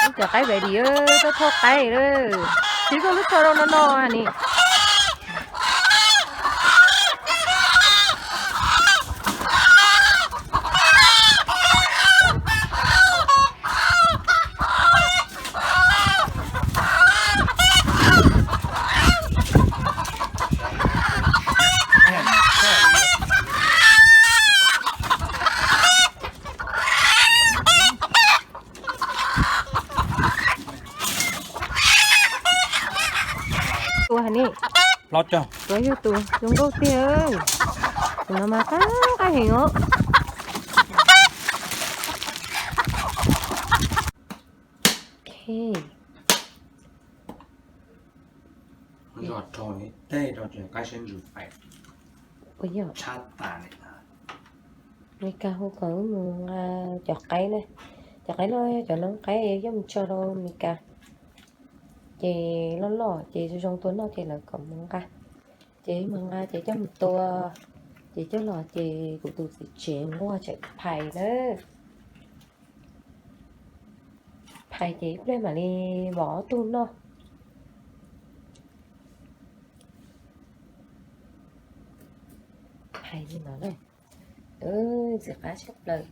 Cov qaib ready, tuaj thauj qaib lawm. Txiv koj lub tsho rau no no ni. Tus hais ni, los cog, tus yog tus zoo nkauj tiag. Tus no mas qab qab heev os. Tej rau qaib seb ntsws pais. Ua yog Meskas hu kom wb mus nqa cov qaib na. Cov qaib no yog cov noob qaib coj mus tso rau Meskas. Ces loj loj ces zoo zoo tua noj ces lawv kom mus nqa. Ces mus nqa ces coj mus tua. Ces coj los ces kuv tus txiv tsev nquag tseem phais na. Phais ces ib pliag mam li vov ob tug noj. Phais li no na. Ntxim qab tshaj plaws.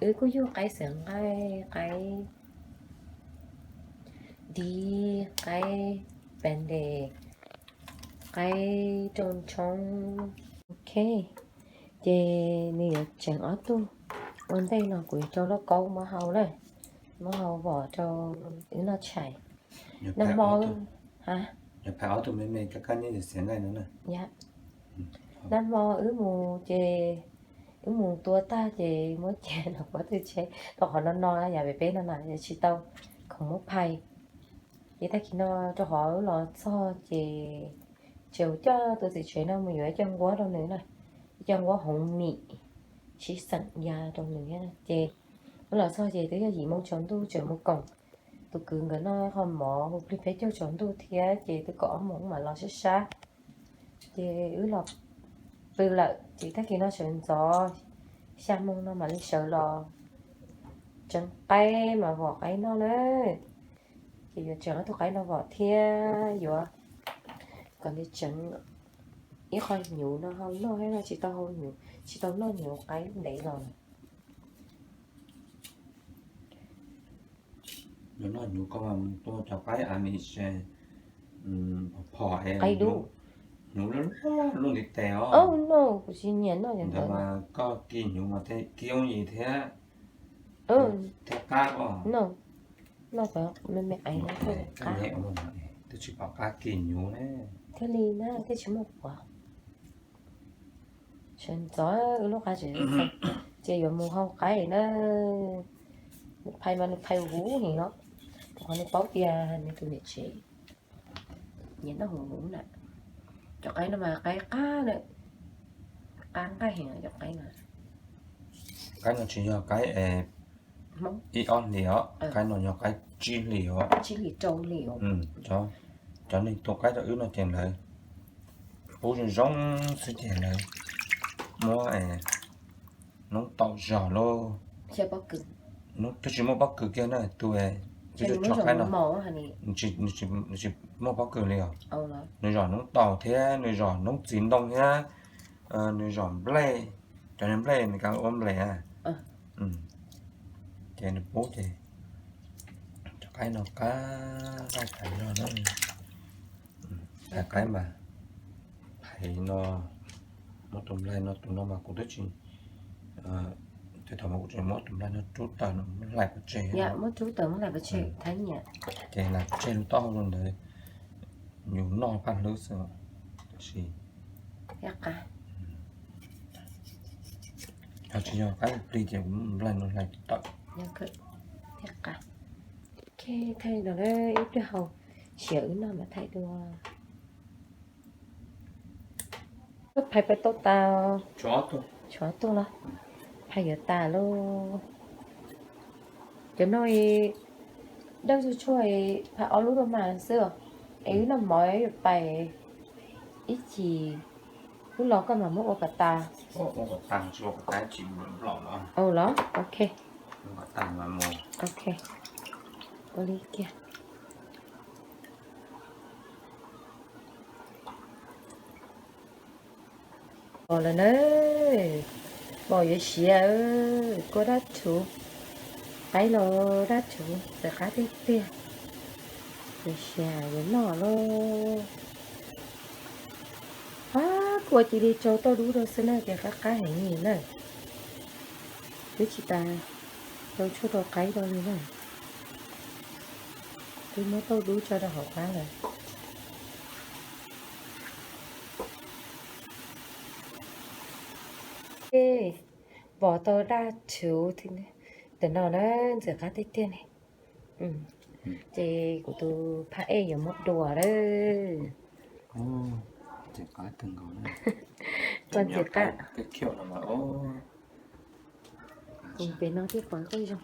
Wb kuj yug qaib xeev nqaij, qaib dib, qaib pes ntes, qaib rau ntshoob. Ok, ces nws yuav tseem ob tug ua ntej no kuv yuav rau lauj kaub muab hau na, muab hau vom rau wb noj tshais. Nag hmo, phais ob tug me me kab kab nyob xiav nqaij no na. Nag hmo wb mus ces wb mus tua tag ces muab cia nram qab twg tsheb rau qhov no no yam pem peb no na tsis tau khoom muab phais. Ces tag kis no rau qhov wb los txog ces tseem coj tus txiv tsev no mus yuav ib co nquab rau nws na, ib co nquab hoov mim sib xeem ya rau nws thiab. Ces wb los txog ces twb yog yim moo tsaus ntuj tseem mus koom tus kwv nkawd noj qho mov hu plig peb caug tsaus ntuj thiab ces twb kaum ob moos mam los sab sab. Ces wb los pw lawm ces tag kis no sawv ntxov xya moo no mam li sawv los tseev qaib mas vom qaib noj na. Ces yuav tseev ob tug qaib no vom thiab yuav kom nws tseev ib qho hnyuv no hau noj thiab no tsis tau hau hnyuv, tsis tau noj hnyuv qaib ntev los. Noj hnyuv koj mas mus tua cov qaib a mi se phom es qaib dub, hnyuv loj loj ntiv tes os. Kuv tsis nyiam noj ntawd mas koj kis hnyuv mas thiaj kib oob yim thiab, thiaj qab os. Noj cov me me ais no thiaj li qab, twb tsis pom qab kis hnyuv ne. Thiaj li na thiaj tsis muaj quav. Sawv ntxov wb lub qab tseem, ces yuav mus hau qaib na. Nws phais mas nws phais huv heev no, rau qhov nws paub tias nws tus niam tsev nyiam noj huv huv na. Cov qaib no mas qaib qab na, qab nqaij heev cov qaib no. Qaib no tsis yog qaib ib ob hlis os, qaib no yog qaib tsib hlis os. Cov neeg tua qaib rau wb no ces lawv pub zoo zoo xwb ces lawv muab noob taum zog lauj. Twb tsis muaj pob kws kiag na, tus, tus tso qaib no nws tsis muaj pob kws li os. Nws zom noob taum thiab nws zom noob txiv ntoo thiab nws zom nplej, cov niag nplej Meskas ua nplej na. Ces nws pub ces cov qaib no qab nqaij tas zog na. Phais qaib mas phais no, muab tus nplaig no, tus no mas kuv twb tsis, tej thaum mas kuv tseem muab tus nplaig no rub tawm no muab hlais pov tseg, muab rub tawm muab hlais pov tseg, ces hlais pov tseg lub taub hau rau ntawd, yus noj phaj hlwb xwb. Tab sis yog tsis yog qaib plig ces kuv muab nplaig no hlais tawm. Thaij no ib pliag haus siav wb noj mas thaij dua. Phais pais tau tas, tshuav tuaj los, phais yuav tas lauj. Cov no dawb tshuaj tshuaj, phais ob lub rau mas xwb os. Es wb noj mov yuav pais ib chim, wb los koj mam muab ua kom tas. Los, ok, ok. Ua li kiag. Pom lawm na, pom yuav siav, kua dab rhuv, qaib los dab rhuv, ntxim qab tiag tiag. Yuav siav yuav noj lauj. Ab, kua cia li rau tauj dub rau xwb na ces qab qab heev li na. Twb tsis tas rau tshuaj rau qaib rau li na. Twb muab tauj dub tso rau hauv qab lawm. Pom tau dab rhuv tam no na, ntxim qab tiag tiag ne. Ces kuv tus phab ej yuav muab dua lawm. Ntxim qab kawg nkaus na. Kua ntxim qab. Peb no thiaj pom qoj zoo.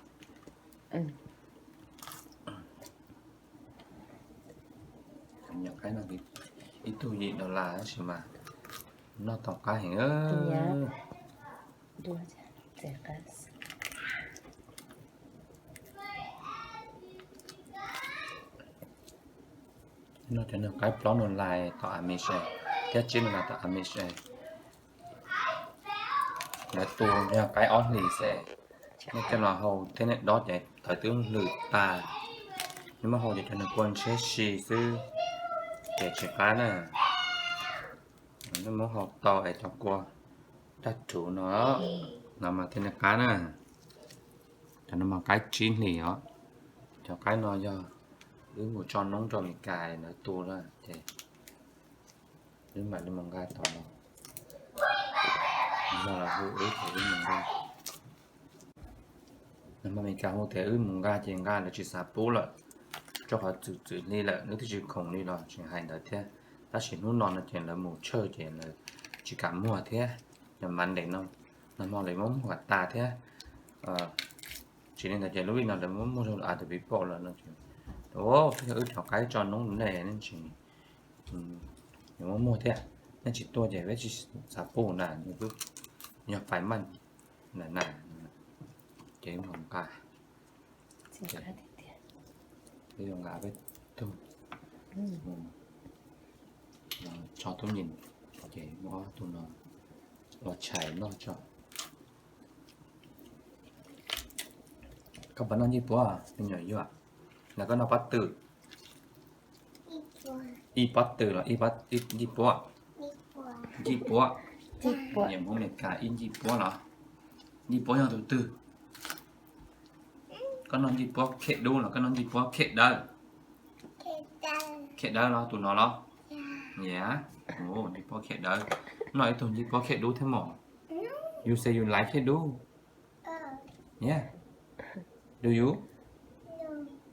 Ib tug yim dollar tab sis mas noj tau qab heev. Noj cov niag qaib plaub no lais tom Amish thiab tsib no lais tom Amish. Lawv tu yog qaib ob hlis xwb, nej coj los hau thiab nej dob ces tawv twb lwm tas. Nej muab hau ces cov niag kua ntshiab si xwb, ces tsis qab na. Nej muab hau tau es cov kua dab rhuv no, no mas thiaj li qab na. Cov no mas qaib tsib hlis os. Cov qaib no yog wb mus tso noob rau Amelikas lawv tu lawm ces wb mam li mus nqa tod los. Yog los hu wb ces wb mus nqa. Nag hmo Amelikas hu tias wb mus nqa ces nqa lawv tsis xav pub lawm, rau qhov txwm txwm hli lawm wb twb tsis khoom li los tseem hais ntawd thiab. Tab sis hnub no no ces lawv mus tshawj ces lawv tsis kam muag thiab. Yog Monday no, nag hmo lawv muab muag kom tas thiab. Tsis li ntawd ces lub vij no lawv muab muag rau Other People lawm no ces, peb yog wb cov qaib tso noob ne, nej tsis, nws muab muag thiab, nej tsis tuaj ces peb tsis xav pub na, yog fais maj na, ces mus nqa. Peb yuav nqa peb tug tso tub nyem, ces muab ob tug no ua tshais noj tso. Koj puas noj ncej puab me nyuam yua? Los koj noj pob tw? Ib pob tw los ncej puab? Ncej puab. Nyiam Hmoob Amelikas ib ncej puab los? Ncej puab yog tus twg? Koj noj ncej puab khej dub los koj noj ncej puab khej dawb? Khej dawb los tus no los? Ncej puab khej dawb. Noj ib tug ncej puab khej dub thiab mog. You say you like khej dub. Yeah. Do you?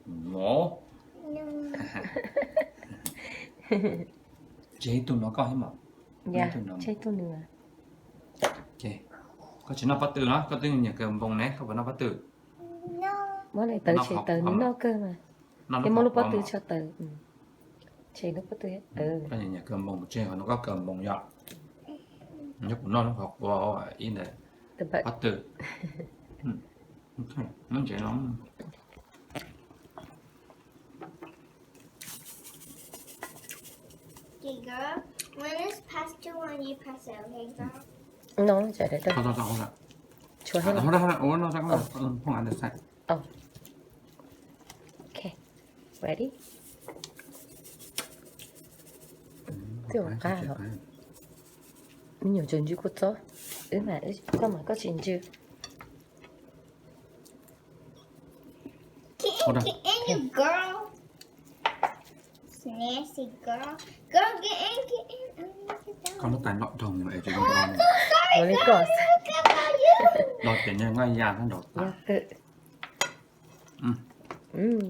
No. Tseg ib tug no koj thiab mog. Tseg ib tug nws. Koj tsis noj pob tw los? Koj twb nyiam kawg npoos ne, koj puas noj pob tw? Muab li tawv tseg tawv nws noj kawg mas. Ces muab lub pob tw tso tawv. Tseg lub pob tw. Koj nyiam kawg npoos tseg, no koj kawg npoos yom. Nyob kuv noj lub qhov qua ib ntawd pob tw. Nyob ntsev no. When it's past two, when you press it, okay, girl? No, hold on, hold on, hold on. Tshuav hold on, hold on, hold on, hold on. Hold on, hold on, hold on. Oh. Okay. Ready? Twb ua qab hos. Me nyuam tseem ntsw kua txob. Wb mas koj mas koj tsis ntsw. Get in, get in, you girl. Nasty girl. Girl, get in, get in. Koj lub tais loj dhau es tsis zoo. Ua li koj. Los ces nyaj nqaij ya nrov tas.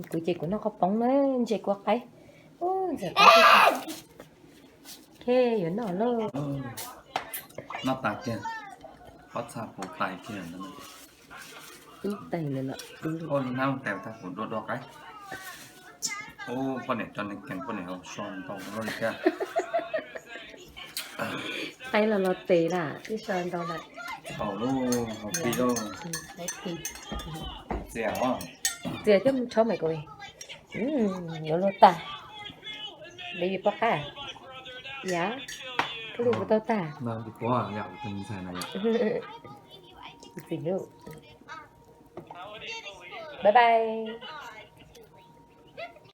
Kuv ces kuv noj qos poob na, ntses kua qaib. Ntses qaib. Khe yuav noj lauj. Noj tas kiag, pob txha puv tais kiag. Ib tais lawm los. Ua li nab tais tag kuv dua dua qaib. Ua poj niam cov neeg keeg poj niam haus so ntau luaj li thiab. Qaib los los tes lawm, ib so ntau lawm. Haus lauj, haus plig lauj. Txias os. Txias coj mus rhaub mas kuv. Yuav luag tag. Baby poj qab. Yam, koj lwj kuv tau tag. Txiv lub. Bye bye.